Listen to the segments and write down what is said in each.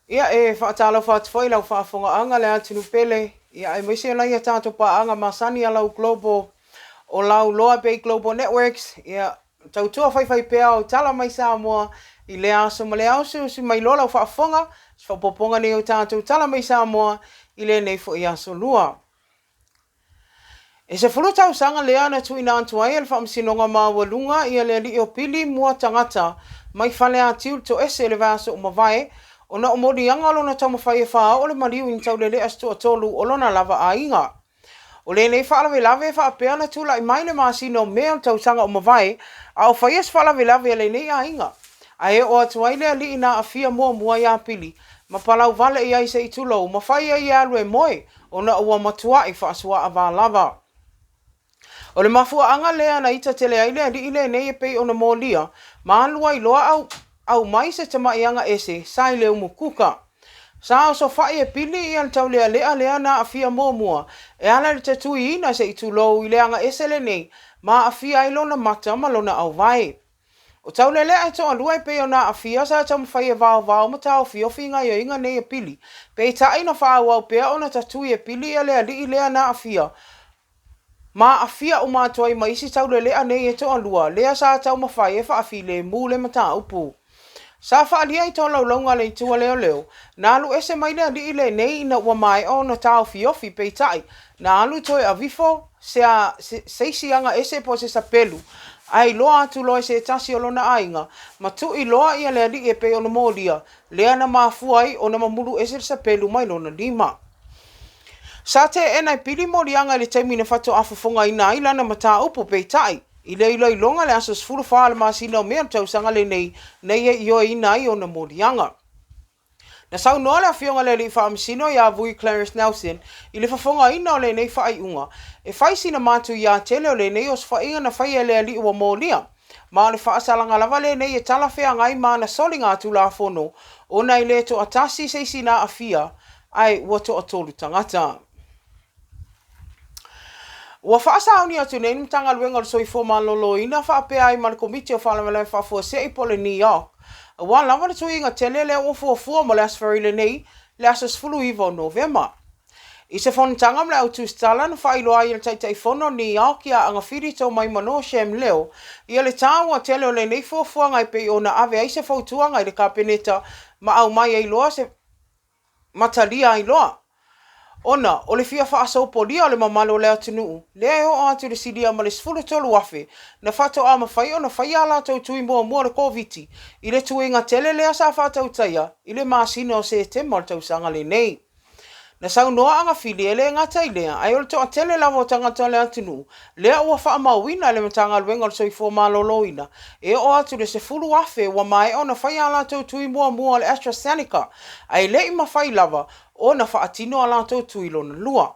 Ia, e faatalofa atu foi i lau faafofogaaga le atunuu pele, ia aemaise o nai a tatou paaga masani a lau Global o lau Loa Bay Global Networks, ia tautua faifaipea o tala mai Samoa i lea aso ma lea aso, usi mai loa lau faafofoga, se faaopoopoga nei o tatou tala mai Samoa i lenei foi aso Lua. E 10 tausaga lea na tuuina atu ai e le Faamasinoga Maualuga ia le alii o Pili Muatagata mai Faleatiu le toese i le vaiaso ua mavae ona o moliaga o lona taumafai e faaoo le maliu i ni taulelea se toatolu o lona lava aiga. O lenei faalavelave e faapea ona tulai mai le masina o Me o le tausaga ua mavae a o faia se faalavelave a lenei aiga. Ae oo atu ai le alii na aafia muamua ia Pili ma palau vale i ai se i tulou ma fai ai e alu e moe ona ua matuai faasuaava lava. O le mafuaaga lea na ita tele ai le alii lenei e pei ona molia ma alu ai loa au aumai se tamai aga ese sa i le umukuka. Sa osofai e Pili ia le taulealea lea na aafia muamua e ala i le tatuiina se i tulou i le aga ese lenei ma aafia ai lona mata ma lona auvae. O Taulelea e toalua e pei ona aafia sa taumafai e vaovao ma taofiofi i gaioiga nei e Pili. Peitai na faaauau pea ona tatui e Pili ia le alii lea na aafia ma aafia uma atu ai ma isi Taulelea nei e toalua lea sa taumafai e faafilemu le mataupu. Sa faaalia i tolaulauga a le Itu a Leoleo, na alu ese mai le alii lenei ina ua maea ona taofiofi, peitai, na alu toe avifo se a se isi aga ese po o se sapelu, ae iloa atu loa e se tasi o lona aiga, ma tui loa ia le alii e pei ona molia, lea na mafua ai ona mamulu ese le sapelu mai lona lima. Sa teena e Pili moliaga i le taimi na faatoa fofogaina ai lana mataupu, peitai, i le iloiloga i le aso 14 o le masina o Me o le tausaga lenei, na ia ioeina ai ona moliaga. Na saunoa le Afioga i le Alii Faamasino ia Vui Clarence Nelson i le fofogaina o lenei faaiuga, e fai sina matuiā tele o lenei osofaiga na faia e le alii ua molia, ma o le faasalaga lava lenei e talafeagai ma ana soligatulafono ona e le toatasi se isi na aafia, ae ua toatolu tagata. Ua faasauni atu nei le Matagaluega o le Soifua Maloloina faapea ai ma le Komiti o Faalavelave Faafuasei po o le NEOC, aua lava le tuiga tele lea ua fuafua mo le Aso Faraile nei, le aso 19 o Novema. I se fonotaga ma le au tusitala na faailoa ai e le Taitaifono o le NEOC ia Agafili Tomaimano Shem Leo ia le taua tele o lenei fuafuaga e pei ona ave ai se fautuaga i le Kapeneta ma aumai ai loa se ma talia ai loa. Ona o le fia faasopolia o le mamalu o le atunuu, lea e oo atu i le silia ma le 13,000 na faatoa mafai ona faia a latou tui muamua o le Koviti i le tuiga tele lea sa faatautaia i le masina o Setema o le tausaga lenei. Na saunoa Agafili e le gata i lea, ae o le toatele lava o tagata o le atunuu lea ua faamauina e le Matagaluega o le Soifua Maloloina e oo atu i le 10,000 ua maea ona fai a latou tui muamua o le AstraZeneca, ae le i mafai lava ona faatino a latou tui lona lua.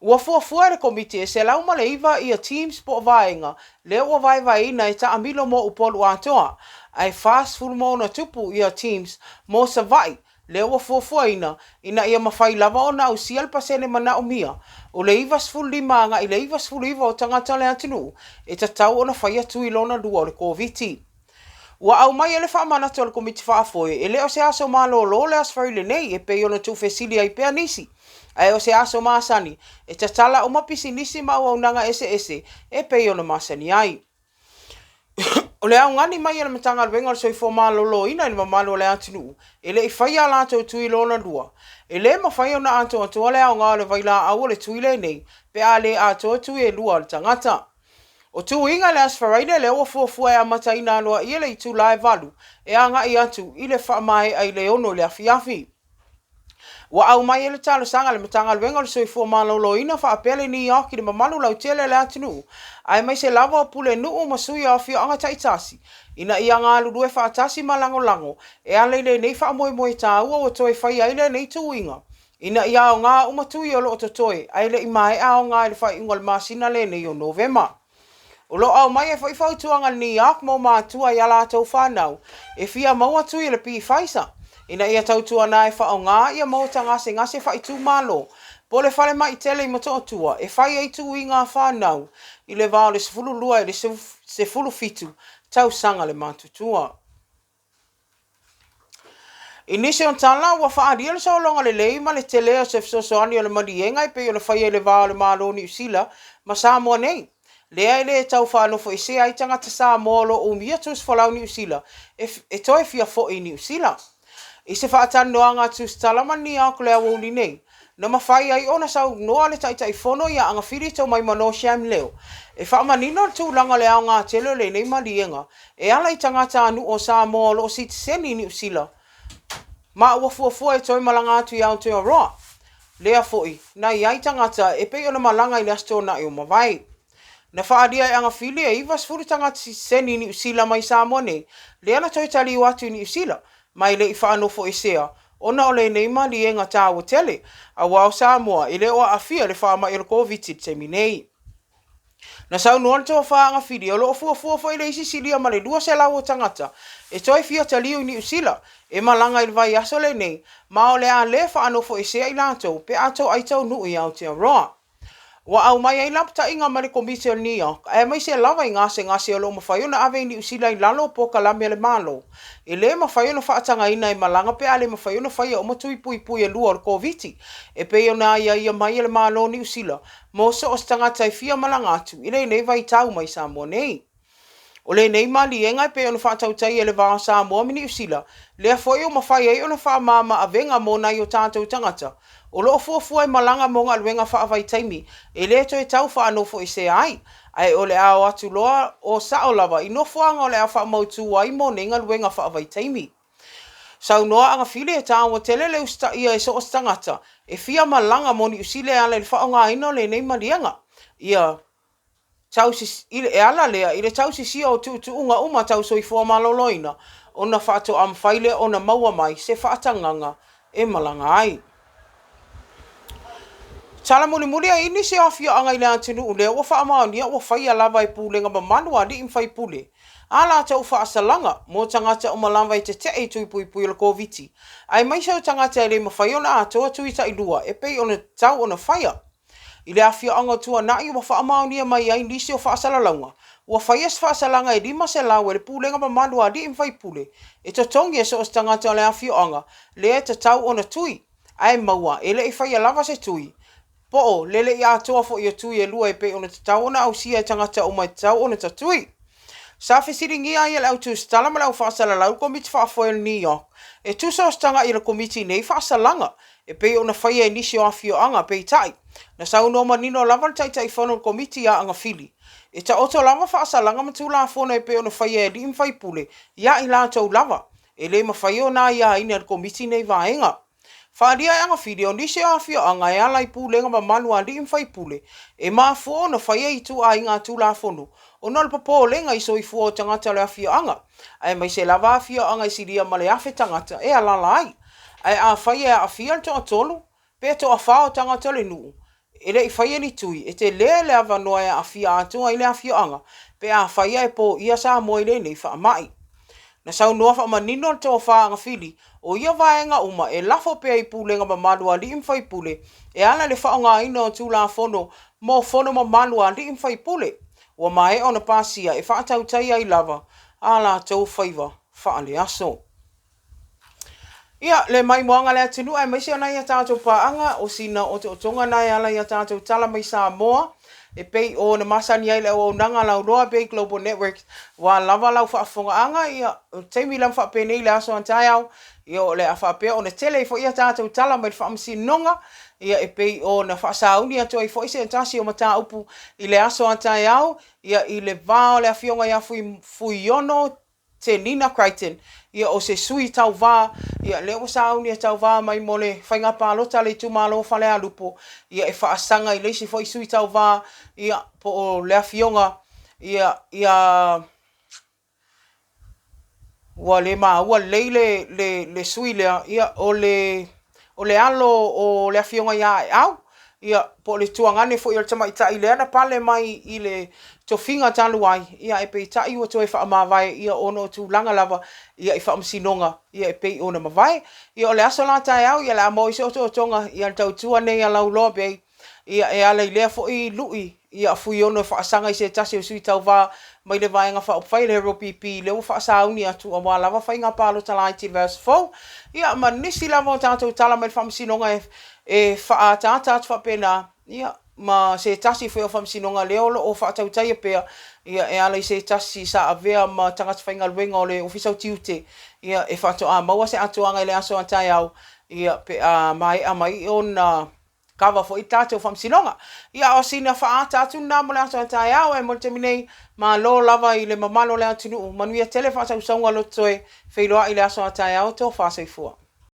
Ua fuafua e le Komiti e 109 ia teams po o vaega lea ua vaevaeina e taamilo mo Upolu atoa, ae 46 ia teams mo Savaii lea ua fuafuaina ina ia mafai lava ona ausia le pasene manaomia o le 95 agai i le 99 o tagata o le atunuu e tatau ona faia tui lona lua o le Koviti. Ua aumai ai le faamanatu a le Komiti Faafoe e le o se aso malolo le Aso Faraile nei e pei ona tuufesili ai pea nisi, ae o se aso masani e tatala uma pisinisi ma auaunaga eseese e pei ona masani ai. O le augani mai a le Matagaluega o le Soifua Maloloina i le mamalu o le atunuu e le i faia a latou tui lona lua. E le mafai ona atoatoa le aoga o le vailaau o le tui lenei pe a le atoa tui e lua a le tagata. O tuiga i le Aso Faraile lea ua fuafua e amataina aloaia le itula e 8 e agai atu i le faamaea i le 6 i le afiafi. Ua aumai ai le talosaga a le Matagaluega o le Soifua Maloloina faapea le NEOC i le mamalu lautele o le atunuu, aemaise lava o pulenuu ma sui o afioaga taitasi, ina ia galulue faatasi ma lagolago e ala i lenei faamoemoe taua ua toe faia ai lenei tuiga, ina ia aoga uma tui o lo o totoe ae le i maea aoga i le faaiuga o le masina lenei o Novema. O lo o aumai ai foi fautuaga a le NEOC mo matua i a latou fanau e fia maua tui o le Pfizer ina ia tautuana e faaaoga ia maota gasegase faaitumalo po o le falemai tele i Motootua e fai ai tuiga a fanau i le va o le 12 i le 17 tausaga le matutua. I nisi o tala, ua faaalia le sologa lelei ma le tele o se fesoasoani o le maliega e pei ona faia i le va o le Malo o Niu Sila ma Samoa nei, lea e le tau faanofoesea ai tagata Samoa o lo o umia tusi folau Niu Sila e toe fia foi i Niu Sila. I se faatalanoaga a Tusitala ma NEOC le aoauli nei, na mafai ai ona saunoa le Taitaifono ia Agafili Tomaimano Sham Leo e faamanino le tulaga o le aoga tele o lenei maliega e ala i tagatanuu o Samoa o lo o sitiseni i Niu Sila ma ua fuafua e toe malaga atu i Aotearoa. Lea foi na i ai tagata e pei ona malaga i le Aso Toonai ua mavae. Na faaalia e Agafili e 90 tagata sitiseni i Niu Sila mai Samoa nei, lea na toe taliu atu i Niu Sila, ma e le i faanofoesea ona o lenei maliega taua tele, aua o Samoa e le o aafia i le faamai o le Koviti i le taimi nei. Na saunoa le Tofa Agafili o lo o fuafua foi le isi silia ma le 200 o tagata e toe fia taliu i Niu Sila e malaga i le vaiaso lenei ma o le a le faanofoesea i latou pe a toai taunuu i Aotearoa. Ua aumai ai lapataiga mai le Komiti o le NEOC aemaise lava i gasegase o lo o mafai ona ave i Niu Sila i lalo o polokalame a le Malo. E le mafai ona faatagaina e malaga pe a le mafai ona faia uma tui puipui e lua o le Koviti e pei ona aiaia mai e le Malo o Niu Sila mo so o se tagata e fia malaga atu i lenei vaitau mai Samoa nei. O lenei maliega e pei ona faatautaia i le va o Samoa ma Niu Sila, lea foi ua mafai ai ona faamama avega mo nai o tatou tagata o lo o fuafua e malaga mo galuega faavaitaimi e le toe tau faanofoesea ai, ae o le a o atu loa o sao lava i nofoaga o le a faamautu ai mo nei galuega faavaitaimi. Saunoa Agafili e taua tele le usitaia e so o se tagata e fia malaga mo Niu Sila e ala i le faaaogaina o lenei maliega. Ia e ala lea i le tausisia o tuutuuga uma tau soifua maloloina ona faatoa mafai lea ona maua mai se faatagaga e malaga ai. Tala mulimuli ai nisi o afioaga i le atunuu lea ua faamaonia ua faia lava e pulega mamalu a alii ma faipule a latou faasalaga mo tagata uma lava e tetee i tui puipui o le Koviti, aemaise o tagata e le mafai ona atoa tui tailua e pei ona tatau ona faia. I le afioaga o Tuanai ua faamaonia mai ai nisi o faasalalauga, ua faia se faasalaga e 500 e le pulega mamalu a alii ma faipule e totogi e so o se tagata o le afioaga lea e tatau ona tui, ae maua e le i faia lava se tui, po o le le i atoa foi o tui e lua e pei ona tatau ona ausia e tagata uma e tatau ona tatui. Sa fesiligia ai e le au tusitala ma le au faasalalau le Komiti Faafoe o le NEOC e tusa o se taga'i a le Komiti i nei faasalaga e pei ona faia e nisi o afioaga, peitai, na saunoa manino lava le Taitaifono o le Komiti ia Agafili, e taoto lava faasalaga ma Tulafono e pei ona faia e alii ma faipule ia i latou lava, e le mafai ona aiaina e le Komiti nei vaega. Faaalia e Agafili, o nisi o afioaga e ala i pulega mamalu a alii ma faipule e mafua ona faia ituaiga Tulafono ona o le popolega i soifua o tagata o le afioaga, aemaise lava afioaga e silia ma le 1,000 tagata e alaala ai. Ae afai e aafia le toatolu pe toafa o tagata o le nuu e le i faia ni tui, e tele le avanoa e aafia atoa ai le afioaga pe afai ae poia Samoa i lenei faamai. Na saunoa faamanino le Tofa Agafili, o ia vaega uma e lafo pea i pulega mamalu a alii ma faipule e ala i le faaaogaina o Tulafono mo fono mamalu a alii ma faipule ua maea ona pasia e faatautai ai lava a latou faiva faaleaso. Ia, le maimoaga a le atunuu aemaise o nai a tatou paaga, o sina otootoga na e ala i a tatou tala mai Samoa, e pei ona masani ai le auaunaga a Lauloa Bay Global Network, ua lava lau faafofogaaga, ia, o le taimi lava faapenei i le aso a taeao, ia, o le a faapea ona tele ai foi a tatou tala mai le Faamasinoga, ia, e pei ona faasauni atu ai foi se tasi o mataupu i le aso a taeao, ia, i le va o le Afioga ia Fuiono Tenina Crichton, ia o se sui tauva, ia lea ua sauni e tauva mai mo le faiga palota a le itumalo o Falealupo, ia e faasaga i le isi foi sui tauva, ia po o le afioga ia ia ua le maua lelei le le le sui lea, ia o le o le alo o le Afioga ia Aeau, ia, po o le tuagane foi o le tamaitai lea na pale mai i le tofiga talu ai, ia ae peitai ua toe faamavae ia ona o tulaga lava ia i faamasinoga ia e pei ona mavae. Ia o le aso la taeao ia o le a maua ai se otootoga ia le tautua nei a Lauloa Bay ia e ala i lea foi lui. Ia, Fuiono e faasaga i se tasi o sui tauva mai le Vaega Faaupufai a le HRPP lea ua faasauni atu aua lava faiga palota laiti i le vaiaso fou. Ia, ma nisi lava o tatou tala mai le Faamasinoga e e faaataata atu faapena, ia, ma se tasi foi o Faamasinoga lea o lo o faatautaia pea, ia, e ala i se tasi sa avea ma tagata faigaluega o le Ofisa o Tiute, ia, e faatoa maua se atoaga i le aso a taeao, ia, pe a maea mai ona kava foi le tatou faamasinoga. Ia, o sina faaata atu lena mo le aso a taeao, ae mo le taimi nei, malo lava i le mamalu o le atunuu, manuia tele faasausauga o lo toe feiloai i le aso a taeao, tofa soifua.